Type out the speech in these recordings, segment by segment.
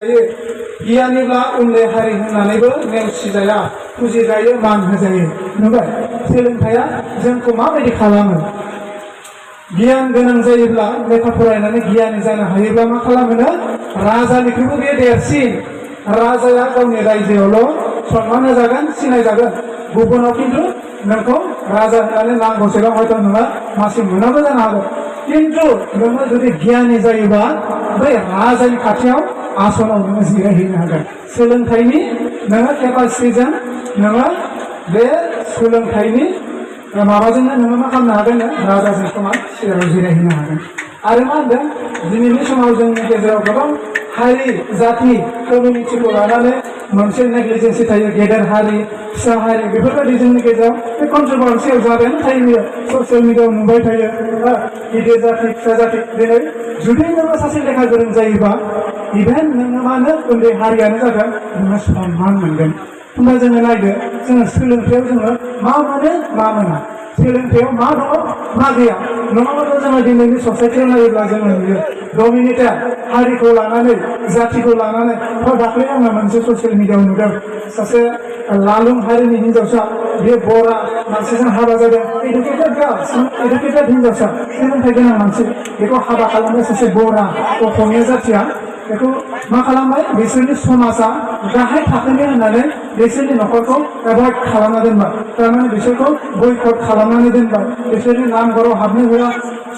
गियानिब्ला उन्दै हारि होननानैबो नेवसिजाया फुजिजायो मान होजायो नुबाय सोलोंथाइया जोंखौ माबायदि खालामो गियान गोनां जायोब्ला लेखा फरायनानै गियानि जानो हायोब्ला मा खालामोनो राजानिख्रुइबो बे देरसिन राजाया गावनि रायजोआवल' सनमान होजागोन सिनायजागोन गुबुनाव खिन्थु नोंखौ राजा होननानै नांगौसेबां हयथ' नोंहा मासि मोनाबो जानो हागौ किन्तु नोङो जुदि गियानि जायोबा बै राजानि खाथियाव आसनाव नोङो जिरायहैनो हागोन सोलोंथाइनि नोङो केपासिटिजों नोङो बे सोलोंथाइनि माबाजोंनो नोङो मा खालामनो हागोन राजाजों समान सिगाङाव जिरायहैनो हागोन आरो मा होनदों दिनैनि समाव जोंनि गेजेराव गोबां हारि जाति कमिउनिटिखौ लानानै मोनसे नेग्लिजेन्सि थायो गेदेर हारि फिसा हारि बेफोरबायदि जोंनि गेजेराव बे कन्ट्रभार्सियाव जाबायानो थायो बियो ससियेल मिडियाआव नुबाय थायो गिदिर जाति फिसा जाति दिनै जुदि नोङो सासे लेखा गोरों जायोबा इभेन नोङो मा होनो उन्दै हारियानो जागोन नोङो सनमान मोनगोन होमबा जोङो नायदो जोङो सोलोंथायाव जोङो मा मोनो मा मोना सोलोंथायाव मा दङ मा गैया नङाबाथ' जोङो दिनैनि ससाइटियाव नायोब्ला जोङो नुयो डमिनेटर हारिखौ लानानै जातिखौ लानानै दाख्लै आङो मोनसे ससियेल मिडियाआव नुदों सासे लालुं हारिनि हिन्जावसा बे बरा मानसिजों हाबा जादों इडुकेटेड गार्लस इडुकेटेड हिन्जावसा सोलोंथाइ गोनां मानसि बेखौ हाबा खालामबाय सासे बरा असमिया जातिया बेखौ मा खालामबाय बिसोरनि समाजा गाहाय थाखोनि होननानै बिसोरनि न'खरखौ एभयड खालामना दोनबाय थारमाने बिसोरखौ बयकट खालामनानै दोनबाय बिसोरनि नामघराव हाबनो होआ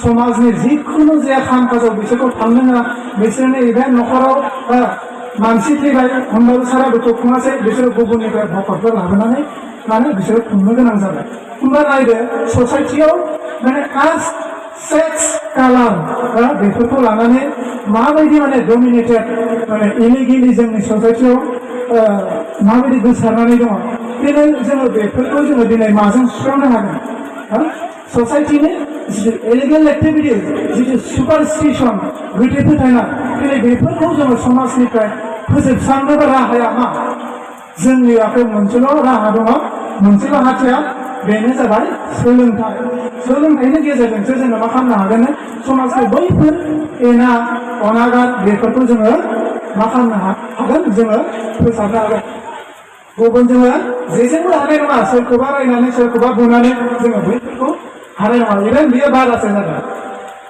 समाजनि जिखुनु जाया खाम काजाव बिसोरखौ थांनो होआ बिसोरनि इभेन न'खराव मानसि थैबाय होमबाबो सारा दुखु खुङासै बिसोरो गुबुननिफ्राय भकटफोर लाबोनानै माने बिसोरो खुंनो गोनां जाबाय होमबा नायदो ससाइटियाव माने कास्ट सेक्स कालार बेफोरखौ लानानै माबायदि माने डमिनेटेड माने इलिगेलि जोंनि ससाइटियाव माबायदि गोसारनानै दङ दिनै जोङो बेफोरखौ जोङो दिनै माजों सुस्रांनो हागोन ससाइटिनि जितु इलिगेल एक्टिभिटिस जितु सुपारस्टिसन गोथै फोथायनाय दिनै बेफोरखौ जोङो समाजनिफ्राय फोजोबस्रांनोबो राहाया मा जोंनि आखायाव मोनसेल' राहा दङ मोनसेल' हाथियार बेनो जाबाय सोलोंथाइ सोलोंथाइनि गेजेरजोंसो जोङो मा खालामनो हागोन समाजनि बैफोर एना अनागार बेफोरखौ जोङो मा खालामनो हागोन जोङो फोसाबनो हागोन गुबुन जोङो जेजोंबो हानाय नङा सोरखौबा रायनानै सोरखौबा बुनानै जोङो बैफोरखौ हानाय नङा इभेन बियो बारासो जागोन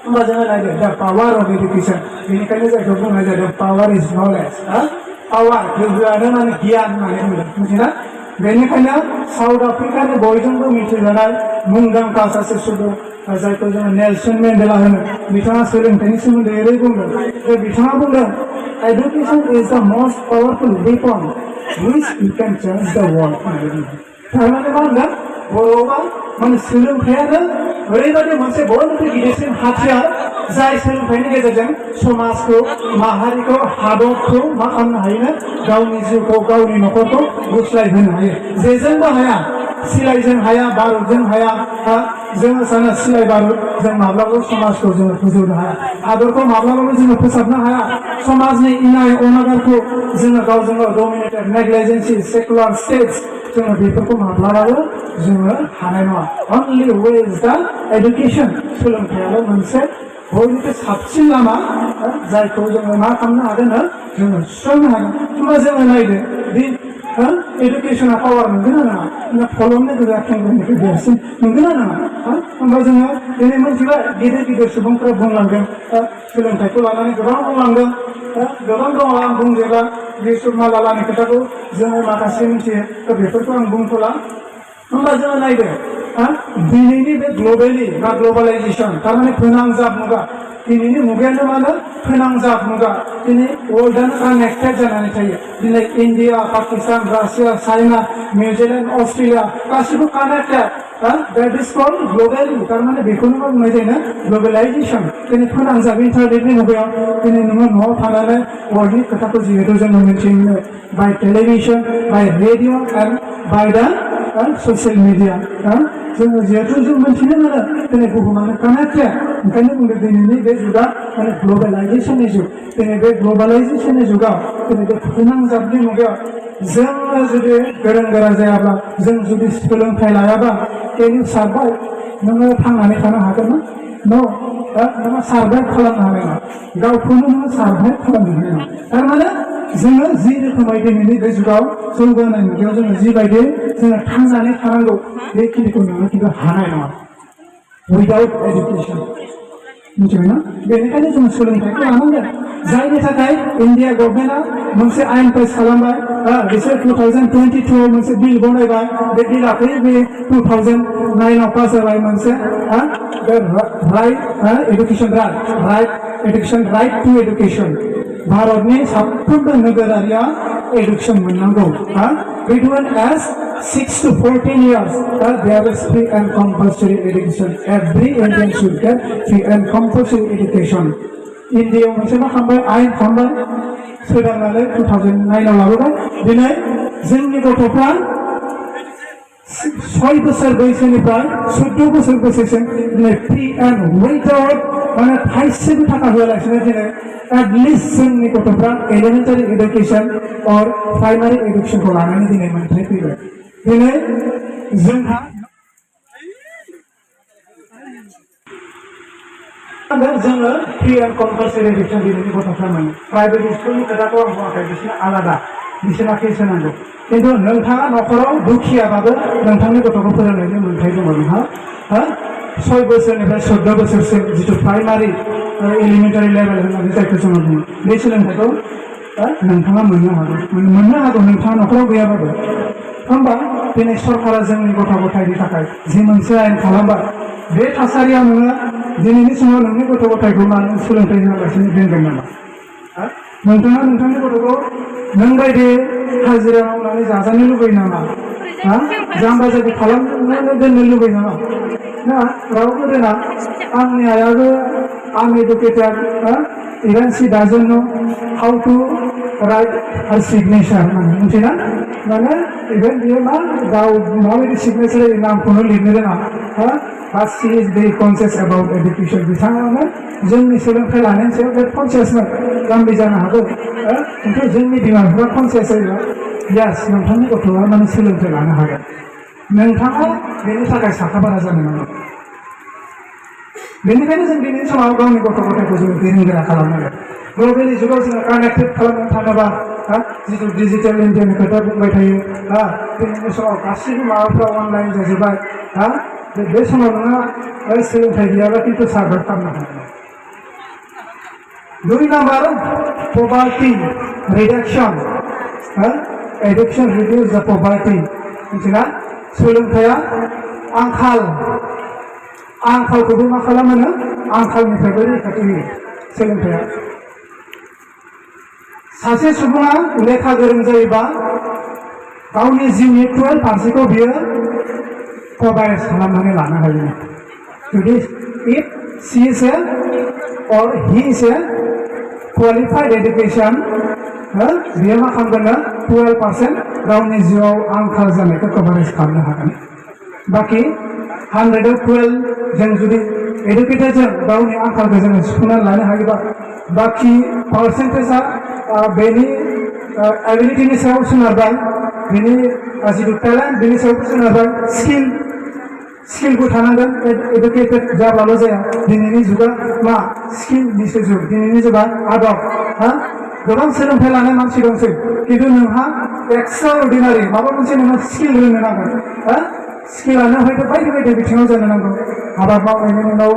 होमबा जोङो नायदो दा पावार अफ इडुकेसन बेनिखायनो जायखौ बुंनाय जादों पावार इज नलेज पावार गोहोआनो माने गियान होननानै बुंदों मिथिना बेनिखायनो साउथ आफ्रिकानि बयजोंबो मिथिजानाय मुंदांखा सासे सुबुं जायखौ जोङो नेलसन मेन्डेला होनो बिथाङा सोलोंथाइनि सोमोन्दै ओरै बुंदों जे बिथाङा बुंदों एडुकेसन इज द most powerful weapon which you can change the world थारमाने मा होनदों बर'आवबा माने सोलोंथाइयानो ओरैबायदि मोनसे बयनिख्रुइ गिदिरसिन हाथियार जाय सोलोंथाइनि गेजेरजों समाजखौ माहारिखौ हादरखौ मा खालामनो हायो गावनि जिउखौ गावनि न'खरखौ गुस्लायहोनो हायो जेजोंबो हाया सिलाइजों हाया बारुदजों हाया जोङो सानो सिलाइ बारुद जों माब्लाबाबो समाजखौ जोङो फोजौनो हाया हादरखौ माब्लाबाबो जोङो फोसाबनो हाया समाजनि इनाय अनागारखौ जोङो गावजों गाव डमिनेटेड नेग्लिजेन्सि सेकुलार स्टेट्स जोङो बेफोरखौ माब्लाबाबो जोङो हानाय नङा अनलि वे इज दा एडुकेसन सोलोंथाइयाल' मोनसे बयनिख्रुइ साबसिन लामा जायखौ जोङो मा खालामनो हागोन जोङो सुस्रांनो हागोन होमबा जोङो नायदो दि एडुकेसना पावार मोनगोन ना नङा फलमनि गोजा खेंगोननिख्रुइ देरसिन मोनगोन ना नङा होमबा जोङो दिनै मोनथिबाय गिदिर गिदिर सुबुंफोरा बुंलांदों सोलोंथाइखौ लानानै गोबां बुंलांदों गोबां दङ आं बुंजोबा बिशप मालालानि खोथाखौ जोङो माखासे मिथियो बेफोरखौ आं बुंथ'ला होमबा जोङो नायदो दिनैनि बे ग्लबेलि बा ग्लबेलाइजेसन थारमाने फोनांजाब मुगा दिनैनि मुगायानो मा होनो फोनांजाब मुगा दिनै वर्ल्डआनो कानेक्टेड जानानै थायो दिनै India Pakistan Russia China New Zealand Australia गासिबो connected that is called global थारमाने बेखौनो मा बुंनाय जायो ग्लबेलाइजेसन दिनै फोनांजाब इन्टारनेटनि मुगायाव दिनै नोङो न'आव थानानै वर्ल्डनि खोथाखौ जिहेतु जोङो मिथिनो बाय टेलिभिजन बाय रेडिअ एन्ड बाय दा ससियेल मिडिया जोङो जिहेतु जों मिथिनो मोनो दिनै बुहुमानो कानेक्टेड ओंखायनो बुंदों दिनैनि बे जुगा माने ग्लबेलाइजेसननि जुग दिनै बे ग्लबेलाइजेसननि जुगाव दिनै बे फोनांजाबनि मुगायाव जोङो जुदि गोरों गोरा जायाब्ला जों जुदि सोलोंथाइ लायाबा केन इउ सार्भाइभ नोङो थांनानै थानो हागोन ना न' नोङो सार्भाइभ खालामनो हानाय नङा गावखौनो नोङो सार्भाइभ खालामनो हानाय नङा थारमाने जोङो जि रोखोमै दिनैनि बे जुगाव जौगानाय मुगायाव जोङो जिबायदि जोङो थांनानै थानांगौ बेखिनिखौ नोङो खिन्थु हानाय नङा उइदाउट एजुकेसन मिथिबायना बेनिखायनो जोङो सोलोंथाइखौ लानांगोन जायनि थाखाय इन्डिया गभर्नमेन्टआ मोनसे आयेन पास खालामबाय बिसोर 2022 मोनसे बिल बनायबाय बे बिलआ बे 2009 पास जाबाय मोनसे right education right to education भारतनि साफ्रोमबो नोगोरारिया एडुकेशन मोननांगौ between as 6 to 14 years there is free and compulsory education every Indian should get free and compulsory education India मोनसे मा खालामबाय आयेन खालामबाय सोदांनानै 2009 लाबोबाय दिनै जोंनि गथ'फ्रा 6 बोसोर बैसोनिफ्राय 14 बोसोर बैसोसिम दिनै फ्रि एन्ड उइदाउट माने थाइसेबो थाखा होआलासिनो दिनै एटलिस्ट जोंनि गथ'फ्रा एलिमेन्टारि एडुकेशन और प्राइमारि एडुकेशनखौ लानानै दिनै मोनथाय फैबाय दिनै जोंहा जोङो फ्रि एन्ड कम्पालसरि एडुकेशन दिनैनि गथ'फ्रा मोनो प्राइभेट स्कुलनि खोथाखौ आं बुङाखै बिसोरना आलादा बिसोरना फिस होनांगौ किन्तु नोंथाङा न'खराव दुखियाबाबो नोंथांनि गथ'खौ फोरोंनायनि मोन्थाय दङ नोंहा 6 बोसोरनिफ्राय 14 बोसोरसिम जिथु प्राइमारि एलिमेन्टारि लेभेल होननानै जायखौ जोङो बुङो बे सोलोंथाइखौ नोंथाङा मोननो हागौ नोंथाङा न'खराव गैयाबाबो होमबा दिनै सरकारा जोंनि गथ' गथायनि थाखाय जि मोनसे आयेन खालामबाय बे थासारियाव नोङो दिनैनि समाव नोंनि गथ' गथायखौ मानो सोलोंथाइ होआलासिनो दोनगोन नामा नोंथाङा नोंथांनि गथ'खौ नों बायदि हाजिरा मावनानै जाजानो लुबैयो नामा जाम्बा जाम्बि खालामनानै दोननो लुबैयो नामा ना रावबो दोना आंनि आइयाबो uneducated even she doesn't know how to write her signature मिथिना माने इभेन बियो मा गाव माबायदि सिगनेचार नामखौनो लिरनो रोङा but she is very conscious about education बिथाङानो जोंनि सोलोंथाइ लानायनि सायाव बे कनसियासमोन जाम्बि जानो हागौ खिन्थु जोंनि बिमा बिफाया कनसियास जायोबा यास नोंथांनि गथ'आ माने सोलोंथाइ लानो हागोन नोंथाङा बेनि थाखाय साखाबारा जानो नांगौ बेनिखायनो जों दिनैनि समाव गावनि गथ' गथायखौ जों गोरों गोरा खालामनांगोन ग्लबेलनि जुगाव जोङो कानेक्टेड खालामनो थाङोबा जिथु डिजिटेल इन्डियानि खोथा बुंबाय थायो दिनैनि समाव गासैबो माबाफ्रा अनलाइन जाजोब्बाय बे समाव नोङो सोलोंथाइ गैयाबा खिन्थु सार्भाइभ खालामनो हागोन 2 नाम्बार पभार्टि रिडाक्सन एडुकेशन रिडिउस द पभार्टि मिथिना सोलोंथाइया आंखालखौबो मा खालामो आंखालनिफ्रायबो रैखाथि होयो सोलोंथाइया सासे सुबुङा लेखा गोरों जायोबा गावनि जिउनि 12% बियो कभारेज खालामनानै लानो हायो जुदि इफ सी इज ए और he is a qualified education बियो मा खालामगोन 12% गावनि जिउआव आंखाल जानायखौ कभारेज खालामनो हागोन बाखि 112 जों जुदि एडुकेटेड जों गावनि आंखालखौ जोङो सुफुंनानै लानो हायोबा बाखि पार्सेन्टेजआ बेनि एबिलिटिनि सायाव सोनारबाय बेनि जिथु टेलेन्ट बेनि सायावबो सोनारबाय स्किलबो थानांगोन एडुकेटेड जाब्लाल' जाया दिनैनि जुगा मा स्किलनिसो जुग दिनैनि जुगा आदब गोबां सोलोंथाइ लानाय मानसि दंसै खिन्थु नोंहा एक्सट्रा अर्डिनारि माबा मोनसे नोङो स्किल रोंनो नांगोन स्किलानो हयथ' बायदि बायदि बिथिङाव जानो नांगौ आबाद मावनायनि उनाव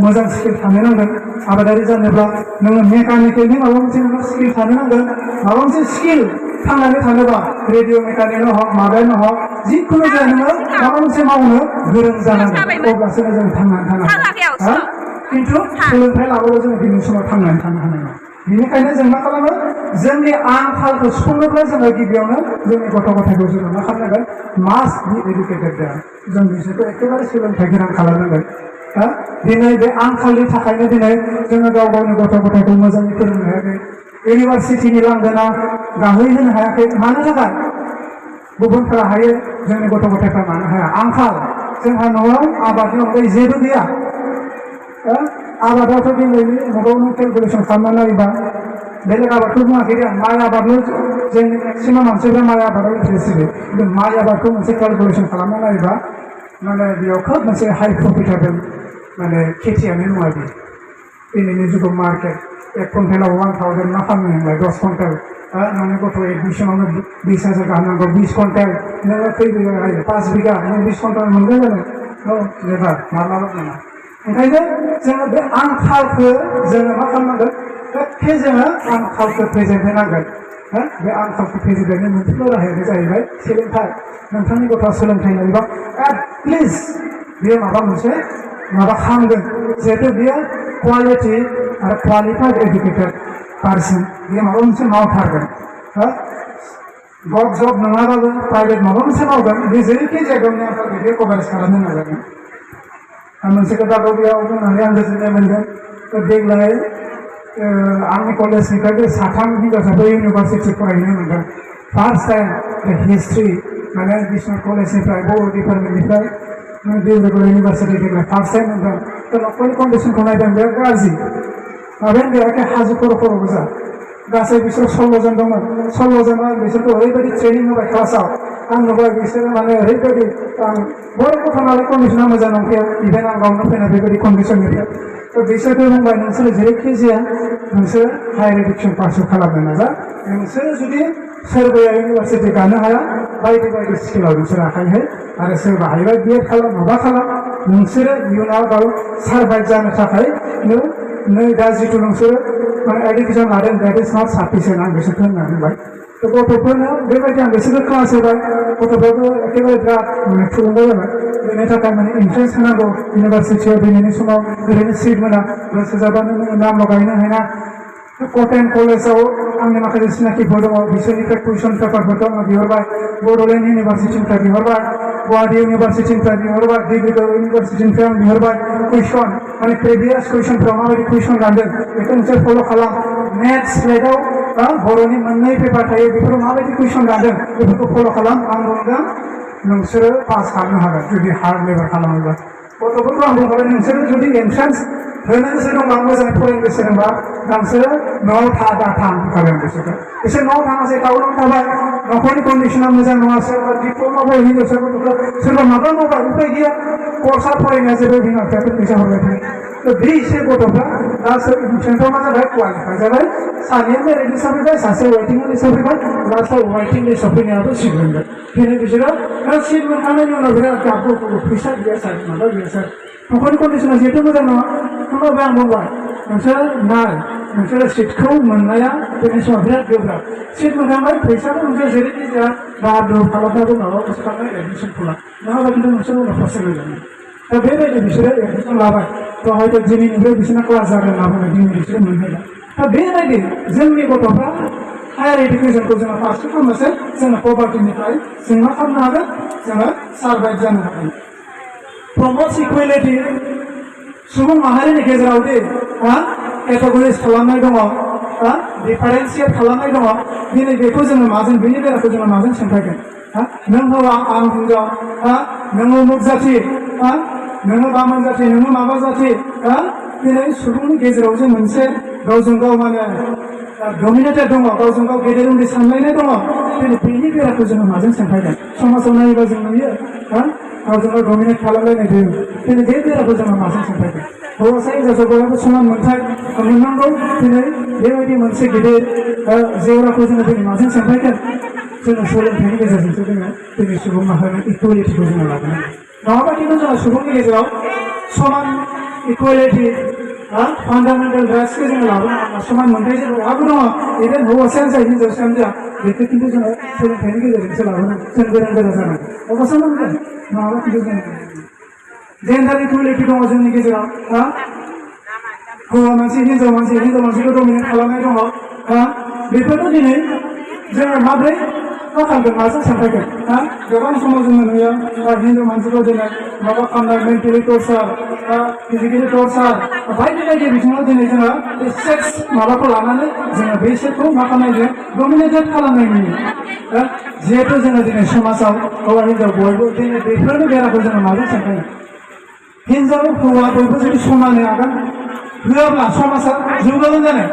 मोजां स्किल थानो नांगोन आबादारि जानोब्ला नोङो मेकानिकेलनि माबा मोनसे नोङो स्किल थानो नांगोन माबा मोनसे स्किल थांनानै थानोबा रेडिअ' मेकानिकनो हक माबायानो हक जिखुनु जाया नोङो माबा मोनसे मावनो गोरों जानांगोन अब्लासो जों थांनानै थानो हागोन खिन्थु सोलोंथाइ लाबाबो जों दिनैनि समाव थांनानै थानो हानाय नङा बेनिखायनो जों मा खालामो जोंनि आंखालखौ सुफुंनोब्ला जोङो गिबियावनो जोंनि गथ' गथायखौ जोङो मा खालामनांगोन मास्ट बि एडुकेटेड जों बिसोरखौ एखेबारे सोलोंथाइ गोनां खालामनांगोन दिनै बे आंखालनि थाखायनो दिनै जोङो गाव गावनि गथ' गथायखौ मोजाङै फोरोंनो हायाखै इउनिभार्सिटिनि लांगोना गाहैहोनो हायाखै मानो थाखाय गुबुनफोरा हायो जोंनि गथ' गथायफ्रा मानो हाया आंखाल जोंहा न'आव आबादनि अनगायै जेबो गैया आबादाथ' दिनैनि मुगायावनो केलकुलेसन खालामनानै नायोबा बेलेग आबादखौ बुङाखै दे माइ आबादल' जोंनि मेक्सिमाम मानसिफ्रा माइ आबादाव इन्टारेस्ट होयो खिन्थु माइ आबादखौ मोनसे केलकुलेसन खालामना नायोबा माने बेयाव खोब मोनसे हाइ प्रफिटेबल माने खेथियानो नङा बे दिनैनि जुगाव मार्केट 1 कुइन्टेलाव 1000 मा खालामनो होनलाय 10 कुइन्टेल नोंनि गथ' एडमिसनावनो 20,000 गाहाम नांगौ 20 कुइन्टेल नोङो खै बिघा गायो 5 बिघा नों 20 कुइन्टेल मोनगोन जानो नेभार माब्लाबा नङा ओंखायनो जोङो बे आंखालखौ जोङो मा खालामनांगोन एखे जोङो आंखालखौ प्रेजेन्ट होनांगोन बे आंखालखौ फेजेननायनि मोनसेल' राहायानो जाहैबाय सोलोंथाइ नोंथांनि गथ'आ सोलोंथाइ लायोबा एटलिस्ट बियो माबा मोनसे माबा खालामगोन जिहेतु बियो क्वालिटि आरो क्वालिफाइड एडुकेटेड पार्सन बियो माबा मोनसे मावथारगोन गभ जब नङाबाबो प्राइभेट माबा मोनसे मावगोन बे जेरैखि जायगायावनो आंखालखौ बियो कभारेज खालामनो नाजागोन आं मोनसे खोथाखौ बेयाव बुंनानै आं गोजोननाय मोनदों देग्लाय आंनि कलेजनिफ्राय 3 हिनजावसाफोर इउनिभार्सिटि फरायहैनो मोनदों फार्स्ट टाइम हिस्ट्रि माने बिश्वनाथ कलेजनिफ्राय बर' डिपार्टमेन्टनिफ्राय डिब्रुगड़ इउनिभार्सिटि देग्लाय फार्स्ट टाइम मोनदों न'खरनि कन्डिसनखौ नायदों बिराद गाज्रि माबायानो गैयाखै हाजो खर' खर' गोजा गासै बिसोर 16 जन दंमोन 16 जना बिसोरखौ ओरैबायदि ट्रेनिं होबाय क्लासाव आं नुबाय बिसोरो माने ओरैबायदि आं बर' गथ'नालाय कन्डिसना मोजां नंखाया इभेन आं गावनो फैनाय बेबायदि कन्डिसननिफ्राय बिसोरखौ बुंबाय नोंसोर जेरैखि जाया नोंसोर हायार इडुकेसन पार्सु खालामनो नाजा नोंसोर जुदि सोरबाया इउनिभार्सिटि गानो हाया बायदि बायदि स्किलाव नोंसोर आखाइ हो आरो सोरबा हायोबा बिएड खालाम माबा खालाम नोंसोरो इयुनाव गाव सारभाइभ जानो थाखाय नै दा जिथु नोंसोरो माने एडुकेसन लादों द्याट इज नट साफिसियेन्ट आं बिसोरखौ होनना बुंबाय गथ'फोरनो बेबायदि आं बिसोरखौ क्लास होबाय गथ'फोरखौ एखेबारे बिराद माने थुलुंगा जाबाय बेनि थाखाय माने इन्ट्रेन्स होनांगौ इउनिभार्सिटियाव दिनैनि समाव ओरैनो सिट मोना गोसो जाबानो नोङो नाम लगायनो हाया कटन कलेजाव आंनि माखासे सिनाकिफोर दङ बिसोरनिफ्राय कुइसन पेपारफोरखौ आङो बिहरबाय बड'लेण्ड इउनिभार्सिटिनिफ्राय बिहरबाय गुवाहाटी इउनिभार्सिटिनिफ्राय बिहरबाय डिब्रुगड़ इउनिभार्सिटिनिफ्राय आं बिहरबाय कुइसन माने प्रिभियास कुइसनफ्राव माबायदि कुइसन रानदों बेखौ नोंसोर फल' खालाम नेक्स्ट स्लाइडआव बर'नि मोननै पेपार थायो बेफोराव माबायदि कुइसन रानदों बेफोरखौ फल' खालाम आं बुंदों नोंसोरो पास खालामनो हागोन जुदि हार्ड लेबार खालामोबा गथ'फोरखौ आं बुंखाबाय नोंसोरो जुदि एन्ट्रेन्स होनो गोसो दंबा मोजाङै फरायनो गोसो दंबा नोंसोरो न'आव दाथा होनखाबाय आं बिसोर न'आव थाङासै टाउनाव थाबाय न'खरनि कन्डिसना मोजां नङा सोरबा डिप्ल'मा फरायो हिनजावसा गथ'फ्रा सोरबा माबा मावबाय उपाय गैया कर्सआ फरायनाया जेबो बिमा बिफायाबो फैसा हरबाय थायो बे एसे गथ'फ्रा दा सेन्टाराव मा जाबाय क्वालिफाइ जाबाय सानैया मेरिट लिस्ट सफैबाय सासे वेटिं लिस्ट सफैबाय लास्टआव वेटिं लिस्ट सफैनायाबो सिट मोनबाय दिनै बिसोरो सिट मोनखांनायनि उनाव बिराद गाबो फैसा गैया सार माबा गैया सार न'खरनि कन्डिसना जिहेतु मोजां नङा होमबाबो आं बुंबाय नोंसोर नोंसोरो सिटखौ मोननाया दिनै समाव बिराद गोब्राब सिट मोनखांबाय फैसाखौ नोंसोर जेरैखि जाया दाहार दुहार खालामनाबो माबा मोनसे खालामनाय एडमिसनखौ ला नङाबा खिन्थु नोंसोर उनाव फार्स्ट जागोन दा बेबायदि बिसोरो एडमिसन लाबाय थ' हयथ' दिनैनिफ्राय बिसोरना क्लास जागोन लाबोनाय दिनै बिसोरो मोनहैला दा बेबायदि जोंनि गथ'फ्रा हायार इडुकेसनखौ जोङो फार्स्ट खालामनोसै जोङो पभार्टिनिफ्राय जों मा खालामनो हागोन जोङो सारभाइभ जानो हागोन प्रमट्स इकुवेलिटि सुबुं माहारिनि गेजेराव दि केटेगरिज खालामनाय दङ डिफारेन्सियेट खालामनाय दङ दिनै बेखौ जोङो माजों बेनि बेलाखौ जोङो माजों सोंफायगोन नों हौवा आं हिनजाव नोङो उमुक जाथि नोङो बामोन जाथि नोङो माबा जाथि दिनै सुबुंनि गेजेराव जे मोनसे गावजों गाव माने डमिनेटेड दङ गावजों गाव गेदेर उन्दै सानलायनाय दङ दिनै बेनि बेलाखौ जोङो माजों सोंफायगोन समाजाव नायोबा जों नुयो गावजों गाव डमिनेट खालामलायनाय दङ दिनै बे बेलाखौ जोङो माजों सोंफायगोन हौवासा हिनजावसा बयबो समान मोनथाय मोननांगौ दिनै बेबायदि मोनसे गिदिर जेवराखौ जोङो दिनै माजों सोंफायगोन जोङो सोलोंथाइनि गेजेरजोंसो जोङो दिनै सुबुं माहारिनि इकुवेलिटिखौ जोङो लाबोनो नङाबा खिन्थु जोङो सुबुंनि गेजेराव समान इकुवेलिटि फान्डामेन्टेल राइट्सखौ जोङो लाबोनो हाया समान मोनथाय जेबो बहाबो दङ इभेन हौवासायानो जा हिनजावसायानो जा बेखौ खिन्थु जोङो सोलोंथाइनि गेजेरजोंसो लाबोनो जों गोरों गोरा जानांगौ अब्लासो मोनगोन नङाबा खिन्थु जों जेन्डार इकुवेलिटि दङ जोंनि गेजेराव हौवा मानसि हिनजाव मानसिखौ डमिनेट खालामनाय दङ बेफोरनो दिनै जोङो माब्रै मा खालामगोन माजों सानफायगोन गोबां समाव जोङो नुयो हिन्दु मानसिखौ दिनै माबा खालामनाय मेन्टेलि टर्चार फिजिकेलि टर्चार बायदि बायदि बिथिङाव दिनै जोङो सेक्स माबाखौ लानानै जोङो बेसोरखौ मा खालामनाय जों डमिनेटेड खालामनाय नुयो जिहेतु जोङो दिनै समाजाव हौवा हिनजाव बयबो दिनै बेफोरनि बेराखौ जोङो माजों सानफायगोन हिनजाव हौवा बयबो जुदि समानै आगान होआब्ला समाजा जौगागोन जानो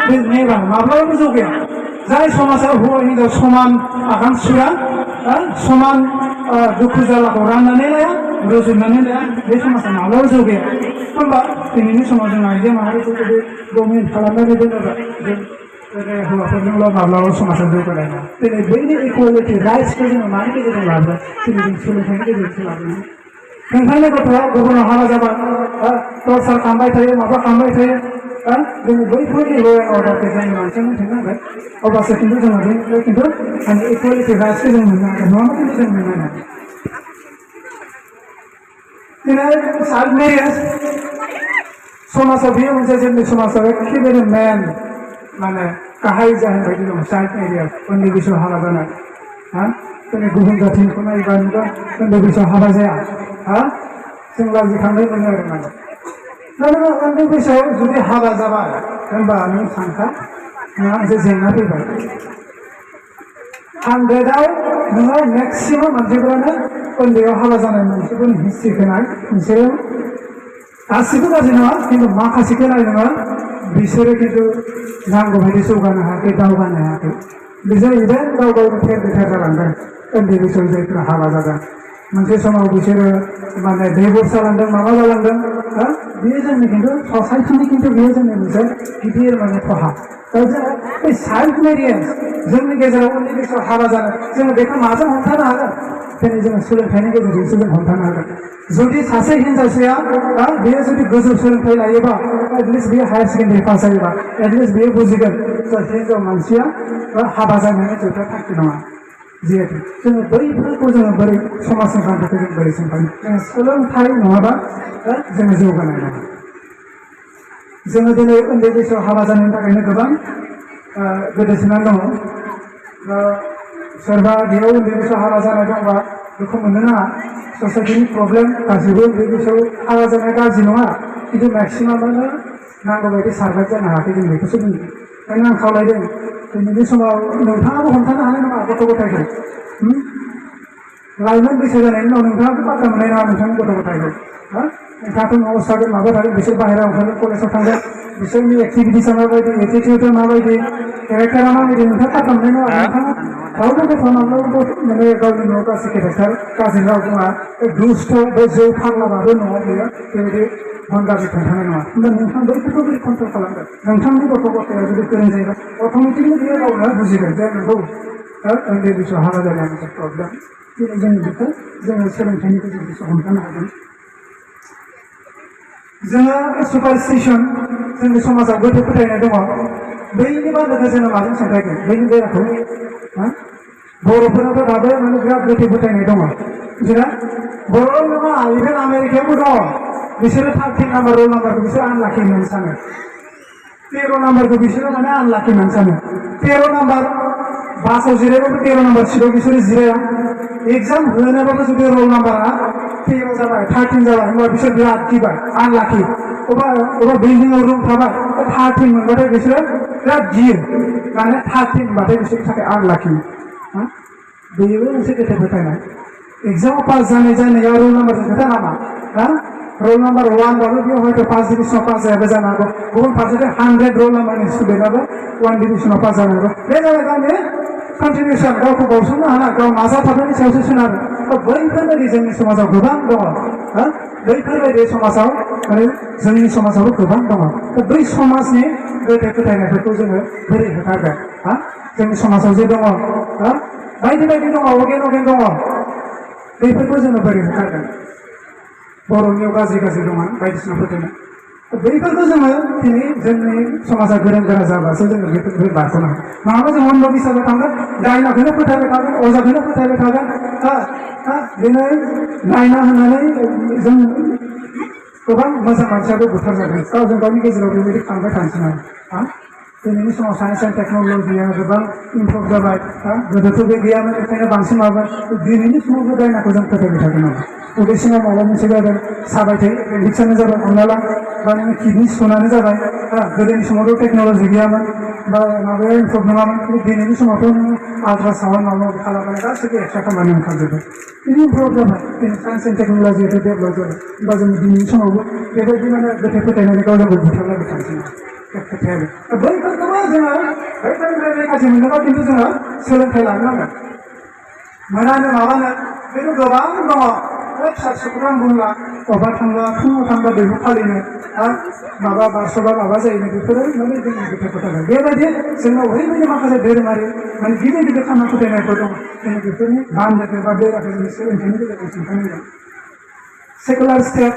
बे नेबार माब्लाबाबो जौगाया जाय समाजाव हौवा हिनजाव समान आगान सुरा समान दुखु जारलाखौ राननानै लाया रुजुनानै दा बे समाजा माब्लाबा जौगाया होमबा दिनैनि समाव जों आइजो माहारिखौ जुदि गभर्नमेन्ट खालामनानै दोनोबा जों हौवाफोरजोंल' माब्लाबा समाजा जौगानाय नङा दिनै बैनि इकुवेलिटि राइट्सखौ जोङो मानि गेजेरजों लाबोगोन दिनै जों सोलोंथाइनि गेजेरजों लाबोगोन नोंथांनि गथ'आ गुबुनाव हाबा जाबा टर्चार खालामबाय थायो माबा खालामबाय थायो जोङो बैफोरनि ल' एन्ड अर्डारखौ जोंनि मानसियानो थांनांगोन अब्लासो खिन्थु जोङो बैनिफ्राय खिन्थु माने इकुवेलिटि राइट्सखौ जों मोननो हागोन नङाबा खिन्थु जों मोननो हाया दिनै चाइल्ड मेरिज समाजाव बेयो मोनसे जोंनि समाजाव एखेबारे मेन माने गाहाय जाहोन बायदि दं चाइल्ड मेरिज उन्दै बैसोआव हाबा जानाय दिनै गुबुन जाथिनिखौ नायोबा नुबा उन्दै बैसोआव हाबा जाया जों लाजिखांनाय मोनो आरो माने दा नोङो उन्दै बैसोआव जुदि हाबा जाबाय होनबा नों सानखा नोंहा मोनसे जेंना फैबाय 100आव नोङो मेक्सिमाम मानसिफोरानो उन्दैयाव हाबा जानाय मानसिफोरनि हिस्ट्रिखौ नाय बिसोरो गासिबो गाज्रि नङा खिन्थु माखासेखौ नाय नङा बिसोरो खिन्थु नांगौ बायदि जौगानो हायाखै दावगानो हायाखै बिसोर इभेन गाव गावनो थेर बेथेर जालांदों उन्दै बैसोआव जायफोरा हाबा जादों मोनसे समाव बिसोरो माने डिभर्स जालांदों माबा जालांदों बेयो जोंनि खिन्थु ससाइटिनि खिन्थु बेयो जोंनि मोनसे गिदिर माने खहा दा जोङो बे चाइल्ड मेरिज जोंनि गेजेराव उन्दै बैसोआव हाबा जानाय जोङो बेखौ माजों हमथानो हागोन दिनै जोङो सोलोंथाइनि गेजेरजोंसो जों हमथानो हागोन जुदि सासे हिनजावसाया बेयो जुदि गोजौ सोलोंथाइ लायोबा एटलिस्ट बेयो हायार सेकेन्डारि पास जायोबा एटलिस्ट बेयो बुजिगोन हिनजाव मानसिया हाबा जानायनि जोबथा थांखि नङा जिहेतु जोङो बैफोरखौ जोङो बोरै समाजनि बान्थाखौ जों बोरै सोंखाङो जोङो सोलोंथाइ नङाबा जोङो जौगानाय नङा जोङो दिनै उन्दै बैसोआव हाबा जानायनि थाखायनो गोबां गोदोसोनानै दङ सोरबा बेयाव उन्दै बैसोआव हाबा जानाय दंबा बेखौ मोननो नाङा ससाइटिनि प्रब्लेम गासैबो उन्दै बैसोआव हाबा जानाया गाज्रि नङा खिन्थु मेक्सिमामानो नांगौ बायदि सार्भाइभ जानो हायाखै जों बेखौसो बुङो ओंखायनो आं खावलायदों दिनैनि समाव नोंथाङाबो हमथानो हानाय नङा गथ' गथायखौ लाइमोन बैसो जानायनि उनाव नोंथाङाबो बादा मोननाय नङा नोंथांनि गथ' गथायखौ नोंथाङाथ' न'आव थागोन माबा थागोन बिसोर बाहेरायाव ओंखारगोन कलेजाव थांगोन बिसोरनि एक्टिभिटिसा माबायदि एटिटिउडआ माबायदि केरेक्टारा माबायदि नोंथाङा बादा मोननाय नङा नोंथाङा रावबो गथ' माब्लाबा माने गावनि न'आव गाज्रि केरेक्टार गाज्रि राव बुङा दुस्ट बे जौ फाग्लाबाबो न'आव बियो बेबायदि गाज्रि खोन्थानाय नङा होमबा नोंथाङा बैफोरखौ बोरै कन्ट्रल खालामगोन नोंथांनि गथ' गथाया जुदि गोरों जायोबा अट'मेटिकलि बियो गावनो बुजिगोन जे नंगौ उन्दै बैसोआव हाबा जानाया मोनसे प्रब्लेम दिनै जों बेखौ जोङो सोलोंथाइनि गेजेरजोंसो हमथानो हागोन जोङो सुपारस्टिसन जोंनि समाजाव गोथौ फोथायनाय दङ बैनि बाथ्राखौ जोङो माजों सानरायगोन बैनि बेराखौ बर'फोराथ' दाबो माने बिराद गोथौ फोथायनाय दङ बिसोरो बर' नङा इभेन आमेरिकायावबो दङ बिसोरो 13 नाम्बार रल नाम्बारखौ बिसोर आनलाखि होननानै सानो 13 नाम्बारखौ बिसोरो माने आनलाखि होननानै सानो 13 नाम्बार बासाव जिरायबाबो 13 नाम्बार सिटआव बिसोरो जिराया एग्जाम होनोबाबो जुदि रल नाम्बारा 13 जाबाय 13 जाबाय होमबा बिसोर बिराद गिबाय आनलाखि अबा बिल्डिंआव रुम थाबाय 13 मोनबाथाय बिसोरो बिराद गियो माने 13 मोनबाथाय बिसोरनि थाखाय आनलाखि बेबो मोनसे गोथौ फोथायनाय एग्जामाव पास जानाया रल नाम्बारजों खोथा नामा रल नाम्बार 1 बाबो बेयाव हयथ' 5 डिभिजनाव पास जायाबो जानो हागौ गुबुन फारसेथिं 100 रल नाम्बारनि स्टुडेन्टआबो 1 डिभिजनाव पास जानो हागौ बे जाबाय गावनि कन्ट्रिबिउसन गावखौ बावसोमनो हानाय गाव नाजाथाबनायनि सायावसो सोनारो बैफोरबायदि जोंनि समाजाव गोबां दङ बैफोरबायदि समाजाव माने जोंनि समाजावबो गोबां दङ बै समाजनि गोथौ फोथायनायफोरखौ जोङो बोरै होखारगोन जोंनि समाजाव जे दङ बायदि बायदि दङ अगेन दङ बैफोरखौ जोङो बोरै होखारगोन बर'नियाव गाज्रि दङ बायदिसिना फोथायनाय बैफोरखौ जोङो दिनै जोंनि समाजा गोरों गोरा जाबासो जोङो बेफोरनिफ्राय बारग'नो हागोन नङाबा जों अन्ध बिसासाव थांगोन दायनाखौनो फोथायबाय थागोन अजाखौनो फोथायबाय थागोन दिनै दायना होननानै जों गोबां मोजां मानसियाबो बुथारजादों गावजों गावनि गेजेराव बेबायदि खालामबाय थानोसै दिनैनि समाव साइन्स एन्ड टेक्न'लजिया गोबां इमप्रुभ जाबाय गोदोथ' बे गैयामोन बेखायनो बांसिन माबा दिनैनि समावबो दायनाखौ जों फोथायबाय थागोन आरो उदै सिङाव माबा मोनसे जादों साबाय थायो एपेन्डिक्सआनो जाबाय हमना ला बा नोङो किडनि स्ट'नानो जाबाय गोदोनि समावथ' टेक्न'लजि गैयामोन बा माबाया इमप्रुभ नङामोन दिनैनि समावथ' नोङो आल्ट्रासाउन्ड माबा खालामनानै गासैबो एक्सट्रा खामानि ओंखारजोबो बिदि इमप्रुभ जाबाय दिनै साइन्स एन्ड टेक्न'लजियाथ' डेभेलप जाबाय होमबा जों दिनैनि समावबो बेबायदि माने गोथौ फोथायनानै गावजों बुथारलायबाय थानोसै खोथायाबो बैफोरखौबो जोङो बैफोरनिफ्राय रैखाथि मोनोबा खिन्थु जोङो सोलोंथाइ लानो नांगोन मोनानो माबानो बेथ' गोबां दङ बांद्राय फिसा फिसौखौ आं बुंला अबा थांब्ला फुङाव थांब्ला दैखौ फालिनो माबा बारस'बा माबा जायोनो बेफोरो माने जोंनि गोथौ फोथायनाय बेबायदि जोंनाव ओरैबायदि माखासे धोरोमारि माने गिदिर गिदिर खाना फोथायनायफोर दङ जों बेफोरनि बान्दोखौ बा बेराखौ जों सोलोंथाइनि गेजेरजों सुंथानांगोन सेकुलार स्टेट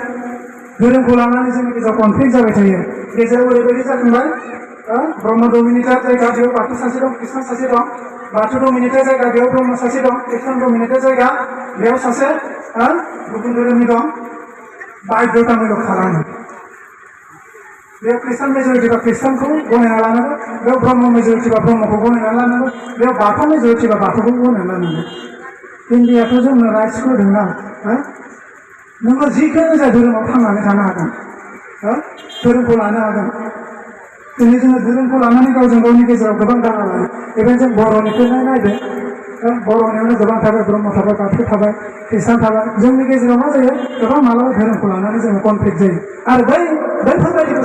धोरोमखौ लानानै जोंनि गेजेराव कनफ्लिक्ट जाबाय थायो गेजेराव ओरैबायदि जाखांबाय ब्रह्म डमिनेटेड जायगा बेयाव बाथौ सासे दं ख्रिस्टान सासे दं बाथौ डमिनेटेड जायगा बेयाव ब्रह्म सासे दं ख्रिस्टान डमिनेटेड जायगा बेयाव सासे गुबुन धोरोमनि दं बायध्यतामूलक खालामो बेयाव ख्रिस्टान मेजरिटिबा ख्रिस्टानखौ गनायना लानांगौ बेयाव ब्रह्म मेजरिटिबा ब्रह्मखौ गनायना लानांगौ बेयाव बाथौ मेजरिटिबा बाथौखौ गनायना लानांगौ इन्डियाथ' जोंनो राइट्स होदोंना नोङो जिखुनु जाय धोरोमाव थांनानै थानो हागोन धोरोमखौ लानो हागोन दिनै जोङो धोरोमखौ लानानै गावजों गावनि गेजेराव गोबां दाङा लायो बेखायनो जों बर'निखौनो नायदो बर'नियावनो गोबां थाबाय ब्रह्म थाबाय बाथौ थाबाय ख्रिस्टान थाबाय जोंनि गेजेराव मा जायो गोबां मालाबा धोरोमखौ लानानै जोङो कनफ्लिक्ट जायो आरो बैफोरबायदिखौ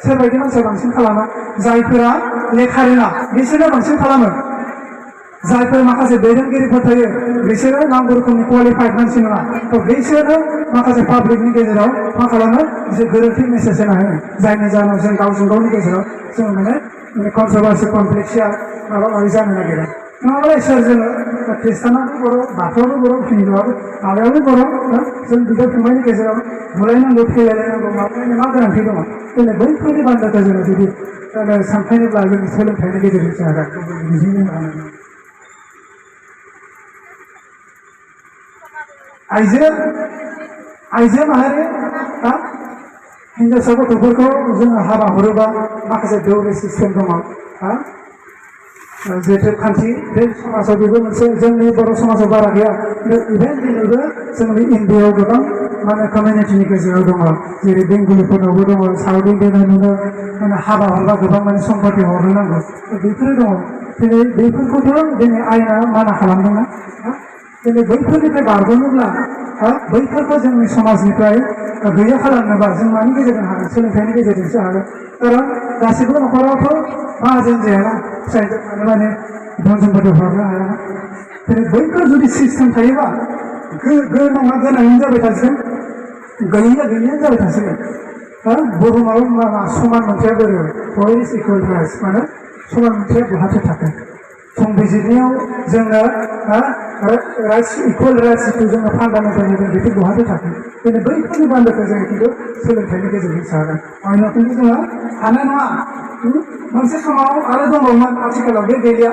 सोरबायदि मानसिया बांसिन खालामा जायफोरा लेखा रोङा बिसोरो बांसिन खालामो जायफोर माखासे दैदेनगिरिफोर थायो बिसोरो नांगौ रोखोमनि क्वालिफाइड मानसि नङा थ' बिसोरो माखासे पाब्लिकनि गेजेराव मा खालामो जे गोरोन्थि मेसेज होना होयो जायनि जाहोनाव जों गावजों गावनि गेजेराव जों माने कन्ट्रभार्सि कनफ्लिक्टसिया माबा माबि जानो नागिरो नङाब्ला इसोर जोङो ख्रिस्टानाबो बर' बाथौआबो बर' हिन्दुआबो माबायाबो बर' जों बिदा फंबायनि गेजेराव बुलायनांगौ थैलायलायनांगौ माबायनो मा गोनांथि दङ दिनै बैफोरनि बान्दोखौ जोङो जुदि सानखायोब्ला जोंनि सोलोंथाइनि गेजेरजों जोंहा मिजिं हानांगौ आइजो माहारि हिन्जावसा गथ'फोरखौ जोङो हाबा हरोबा माखासे दौरि सिस्टेम दङ जिहेतु खान्थि बे समाजाव बेबो मोनसे जोंनि बर' समाजाव बारा गैया इभेन दिनैबो जोंनि इण्डियायाव गोबां माने कमिउनिटिनि गेजेराव दङ जेरै बेंगलिफोरनावबो दङ साउथ इण्डियानावनो माने हाबा हरबा गोबां माने सम्पति हरनो नांगौ बेफोरो दङ दिनै बेफोरखौथ' दिनै आयेना माना खालामदोंना दिनै बैफोरनिफ्राय बारग'नोब्ला बैफोरखौ जोंनि समाजनिफ्राय गैया खालामनोबा जों मानि गेजेरजों हागोन सोलोंथाइनि गेजेरजोंसो हागोन खारन गासिबो न'खरावथ' माहाजोन जायाना फिसाइजों माने धन सम्पति हरनो हायाना दिनै बैफोर जुदि सिस्टेम थायोबा गोनाङा गोनाङैनो जाबाय थासिगोन गैयैया गैयैयानो जाबाय थासिगोन बुहुमाव मा समान मोनथाया बोरै बयस इकुवेल राइट्स माने समान मोनथाया बहाथो थाखो संबिजिरनायाव जोङो राइट्स इकुवेल राइट्सखौ जोङो फान्डामेन्टेल जों बेखौ बहाथो थाखो दिनै बैफोरनि बान्दोखौ जों खिन्थु सोलोंथाइनि गेजेरजों हागोन मानोना खिन्थु जोङो हानाय नङा मोनसे समाव आरो दंबावोमोन आथिखालाव बे गैलिया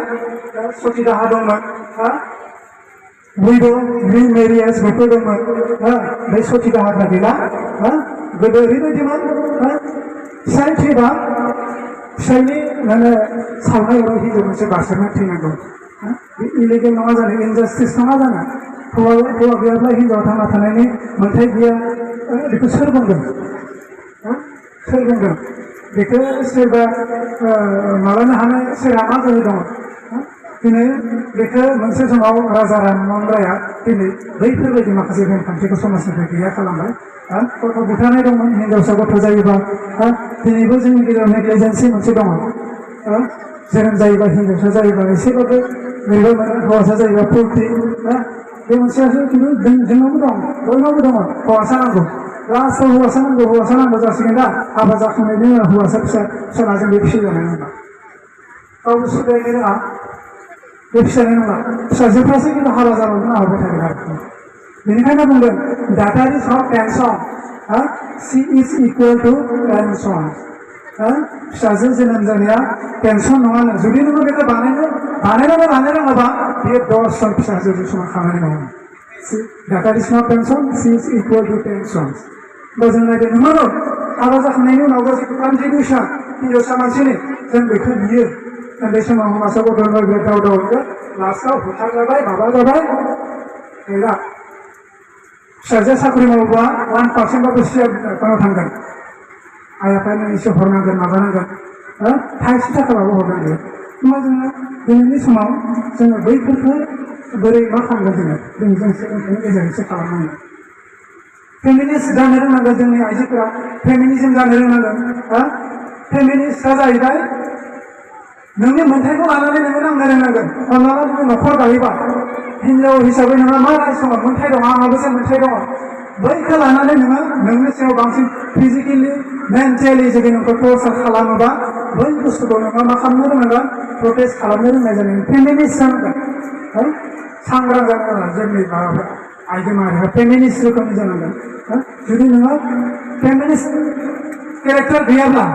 सती दाहा दंमोन उइड' रिमेरियाज बेफोर दंमोन बे सती दाहाफ्रा गैला गोदो ओरैबायदिमोन फिसाइ थैबा फिसाइनि माने सावनाय अराव हिन्जाव मोनसे बारसोमना थैनांगौ बे इलिगेल नङा जानो इनजास्टिस नङा जानो हौवा गैयाब्ला हिन्जाव थांना थानायनि मोन्थाय गैया बेखौ सोर बुंदों बेखौ सोरबा माबानो हानाय सोरहा मा गोहो दङ दिनै बेखौ मोनसे समाव राजा राममोहन राया दिनै बैफोरबायदि माखासे नेमखान्थिखौ समाजनिफ्राय गैया खालामबाय गथ' बुथारनाय दंमोन हिन्जावसा गथ' जायोबा दिनैबो जोंनि गेजेराव नेग्लिजेन्सि मोनसे दङ जोनोम जायोबा हिन्जावसा जायोबा एसेबाबो बोरैबा मोनो हौवासा जायोबा फुर्ति बे मोनसेयासो खिन्थु जोंनावबो दं बयनावबो दङ हौवासा नांगौ लास्टआव हौवासा नांगौ जासिगोन दा हाबा जाखांनायनि उनाव हौवासा फिसाजों बे फिसिजानाय नङा गावबो सुद्रायनो रोङा बे फिसानाय नङा फिसाजोफ्रासो खिन्थु हाबा जाबाबो नाहरबाय थागोन आरो बेनिखायनो बुंदों that is not tension C is equal to tension फिसाजो जोनोम जानाया टेनसन नङानो जुदि नोङो बेखौ बानायनानै लानो रोङाबा बेयो 10 जन फिसाजोजों समान खामानि मावो that is not tension C is equal to tension होमबा जों नायदो नंगौ हाबा जाखांनायनि उनावबो जिथु कन्ट्रिबिउसन हिन्जावसा मानसिनि जों बेखौ नुयो उन्दै समाव हौवासा गथ'नो बे दाव लास्टआव बुथार जाबाय माबा जाबाय गैला फिसाजोआ साख्रि मावोबा 1% सिआर बिफानाव थांगोन आइ आफानो एसे हरनांगोन माबानांगोन थाइसे थाखाबाबो हरनांगोन होमबा जोङो दिनैनि समाव जोङो बैफोरखौ बोरै मा खालामगोन जों सोलोंथाइनि गेजेरजोंसो खालामनांगोन फेमिनिस्ट जानो रोंनांगोन जोंनि आइजोफोरा फेमिनिजम जानो रोंनांगोन फेमिनिस्टआ जाहैबाय नोंनि मोन्थायखौ लानानै नोङो नांनो रोंनांगोन हमना ला नोङो न'खर दायोबा हिनजाव हिसाबै नोंहा मा राइट्स दङ मोन्थाय दङ आंहाबो जे मोन्थाय दङ बैखौ लानानै नोङो नोंनि सायाव बांसिन फिजिकेलि मेन्टेलि जुदि नोंखौ टर्चार खालामोबा बै बुस्थुखौ नोङो मा खालामनो रोंनांगोन प्रटेस्ट खालामनो रोंनाय जानांगोन फेमिनिस्ट जानांगोन सांग्रां जानांगोन जोंनि माबाफ्रा आइजो माहारिफ्रा फेमिनिस्ट रोखोमनि जानांगोन जुदि नोङो फेमिनिस्ट केरेक्टार गैयाब्ला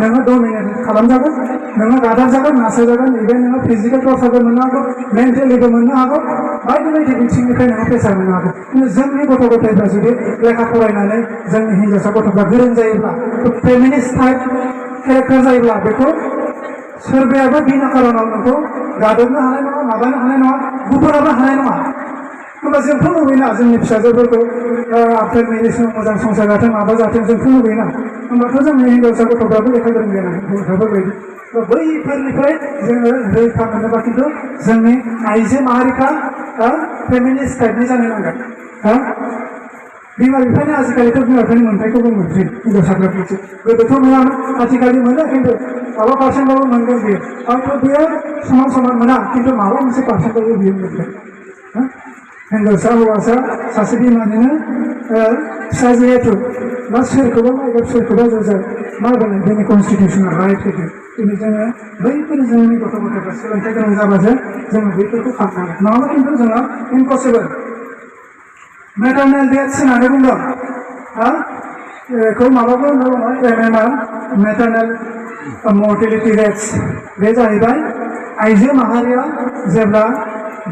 नोङो डमिनेट खालामजागोन नोङो गादबजागोन नासयजागोन इभेन नोङो फिजिकेल टर्चारबो मोननो हागौ मेन्टेलिबो मोननो हागौ बायदि बायदि बिथिंनिफ्राय नोङो प्रेसार मोननो हागौ खिन्थु जोंनि गथ' गथायफ्रा जुदि लेखा फरायनानै जोंनि हिन्जावसा गथ'फ्रा गोरों जायोब्ला फेमिनिस्ट टाइप केरेक्टार जायोब्ला बेखौ सोरबायाबो बिना खारनाव नोंखौ गादबनो हानाय नङा माबानो हानाय नङा गुबुनाबो हानाय नङा होमबा जोंथ' लुबैना जोंनि फिसाजोफोरखौ आफटार मेरिजआव मोजां संसार जाथों माबा जाथों जोंथ' लुबैना होमबाथ' जोंनि हिन्जावसा गथ'फ्राबो लेखा गोरों जानांगोन गथ'फोरबायदि बैफोरनिफ्राय जोङो रैखा मोनोबा खिन्थु जोंनि आइजो माहारिफ्रा फेमिनिस्ट टाइपनि जानो नांगोन बिमा बिफानि आजिखालिथ' बिमा बिफानि मोन्थायखौबो मोनसै हिन्जावसाफोरखौसो गोदोथ' मोनामोन आथिखालि मोनो खिन्थु माबा पार्सेन्टबाबो मोनगोन बियो हयथ' बियो समान समान मोना खिन्थु माबा मोनसे पार्सेन्टबाबो बियो मोनगोन हिन्जावसा हौवासा सासे बिमानिनो फिसा जिहेतु बा सोरखौबा नायगोन सोरखौबा जों मा होनो जोंनि कनस्टिटिउसना राइट होदों दिनै जोङो बैफोर जोंनि गथ' गथायफ्रा सोलोंथाइ गोनां जाबासो जोङो बैफोरखौ खालामनांगोन नङाबा खिन्थु जोंहा इम्पसिबोल मेटारनेल डेथ्स होननानै बुंदों बेखौ माबाबो दङ MMR मेटारनेल मर्टेलिटि रेट्स बे जाहैबाय आइजो माहारिया जेब्ला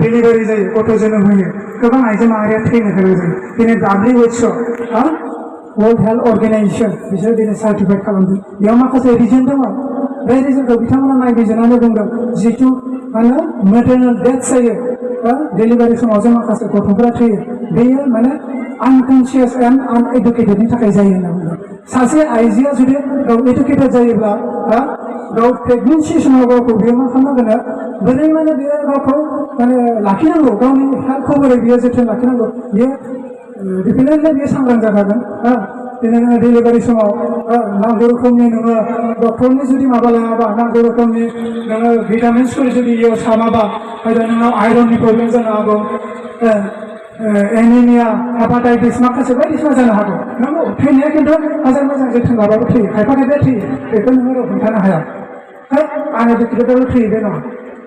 डेलिभारि जायो गथ' जोनोम होयो गोबां आइजो माहारिया थैनो गोनां जायो दिनै WHO वर्ल्ड हेल्थ अर्गेनाइजेसन बिसोर दिनै सार्टिफाइड खालामदों बेयाव माखासे रिजन दङ बे रिजनखौ बिथांमोना नायबिजिरनानै बुंदों जिथु माने मेटारनेल डेथ जायो डेलिभारि समाव जों माखासे गथ'फोरा थैयो बेयो माने आनकनसियास एन्ड आनएडुकेटेडनि थाखाय जायो होनना बुंदों सासे आइजोआ जुदि गाव एडुकेटेड जायोब्ला गाव प्रेगनेन्सि समाव गावखौ बियो मा खालामनांगोन बोरै माने बियो गावखौ माने लाखिनांगौ गावनि हेल्थखौ बोरै बियो जोथोन लाखिनांगौ बियो डिफिनेटलि बियो सांग्रां जाखागोन दिनै नोङो डेलिभारि समाव नांगौ रोखोमनि नोङो डक्टरनि जुदि माबा लायाबा नांगौ रोखोमनि नोङो भिटामिन्सफोर जुदि इयाव सामाबा हयथ' नोंनाव आयरननि प्रब्लेम जानो हागौ एनिमिया हेपाटाइटिस माखासे बायदिसिना जानो हागौ नंगौ थैनाया खिन्थु हाजार मोजां जोथोन लाबाबो थैयो खायफा खायफाया थैयो बेखौ नोङो हमथानो हाया आनएडुकेटेडआबो थैयो बे नङा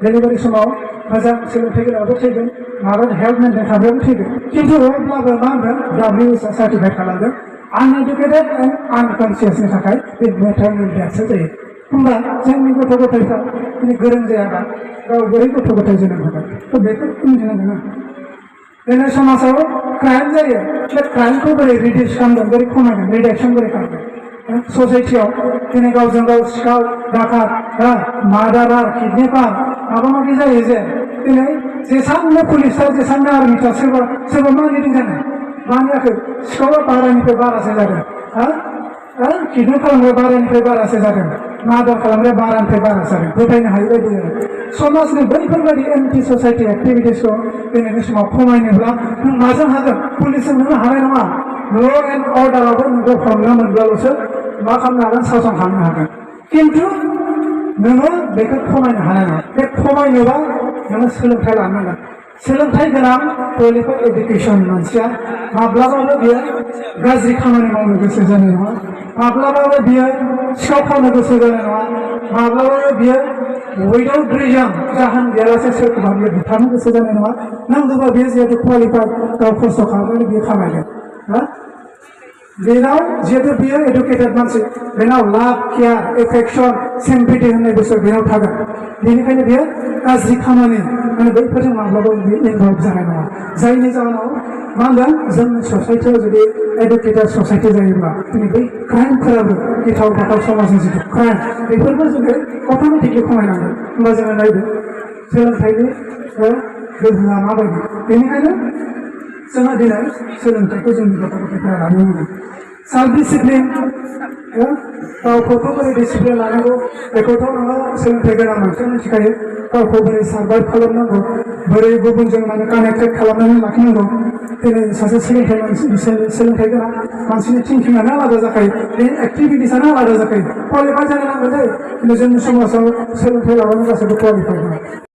डेलिभारि समाव मोजां सोलोंथाइ गोनांबो थैगोन माबा हेल्थ मेन्टेन खालामग्राबो थैगोन खिन्थु अब्लाबो मा होनदों WHO सार्टिफाइड खालामदों आनएडुकेटेड एन्ड आनकनसियासनि थाखाय बे मेटारनेल डेथ्सआ जायो होमबा जोंनि गथ' गथायफ्रा दिनै गोरों जायाबा गाव बोरै गथ' गथाय जोनोम होगोन थ' बेखौ बुजिनांगोन दिनै समाजाव क्राइम जायो बे क्राइमखौ बोरै रिडिउस खालामगोन बोरै खमायगोन रिडाक्सन बोरै खालामगोन ससाइटियाव दिनै गावजों गाव सिखाव डाकात मार्डारार किडनेपार माबा माबि जायो जे दिनै जेसांनो पुलिसआ जेसांनो आर्मिफ्रा सोरबा मा लिडिं जानाय मानियाखै सिखावा बारानिफ्राय बारासो जादों किडनेप खालामग्रा बारानिफ्राय बारासो जादों मार्डार खालामग्रा बारानिफ्राय बारा जादों फोथायनो हायि बायदि जादों समाजनि बैफोरबायदि एन्टि ससाइटि एक्टिभिटिसखौ दिनैनि समाव खमायनोब्ला नों माजों हागोन पुलिसजों नोङो हानाय नङा ल' एन्ड अर्डारावबो नोंखौ खालामनो मोनब्लाल'सो मा खालामनो हागोन सासन खालामनो हागोन खिन्थु नोङो बेखौ खमायनो हानाय नङा बे खमायनोबा नोङो सोलोंथाइ लानांगोन सोलोंथाइ गोनां क्वालिफाइड एडुकेसन मानसिया माब्लाबाबो बियो गाज्रि खामानि मावनो गोसो जानाय नङा माब्लाबाबो बियो सिखाव खालामनो गोसो जानाय नङा माब्लाबाबो बियो उइदाउट रिजन जाहोन गैयालासे सोरखौबा बियो बुथारनो गोसो जानाय नङा नांगौबा बियो जिहेतु क्वालिफाइड गाव खस्थ' खालामनानै बियो खामायगोन बेनाव जिहेतु बियो एडुकेटेड मानसि बेनाव लाभ केयार एफेक्सन सिम्पेथि होननाय बुस्थु बेनाव थागोन बेनिखायनो बियो गाज्रि खामानि माने बैफोरजों माब्लाबाबो बियो इनभल्भ जानाय नङा जायनि जाहोनाव मा होनगोन जोंनि ससाइटियाव जुदि एडुकेटेड ससाइटि जायोब्ला दिनै बै क्राइमफोराबो गिथाव बाथाव समाजनि जिथु क्राइम बेफोरबो जोङो अट'मेटिकलि खमायनांगोन होमबा जोङो नायदो सोलोंथाइनि गोहोआ माबायदि बेनिखायनो जोंहा दिनै सोलोंथाइखौ जोंनि गथ' गथायफोरा लानो नांगोन सेल्फ डिसिप्लिन गावखौथ' बोरै डिसिप्लिन लानांगौ बेखौथ' नोङो सोलोंथाइ गोनां मानसिया मिथिखायो गावखौ बोरै सार्भाइभ खालामनांगौ बोरै गुबुनजों माने कानेक्टेड खालामनानै लाखिनांगौ दिनै सासे सोलोंथाइ गोनां मानसिनि थिंकिंआनो आलादा जाखायो बे एक्टिभिटिसआनो आलादा जाखायो क्वालिफाइ जानो नांगोन जायो खिन्थु जोंनि समाजाव सोलोंथाइ लाबानो गासैबो क्वालिफाइ दङ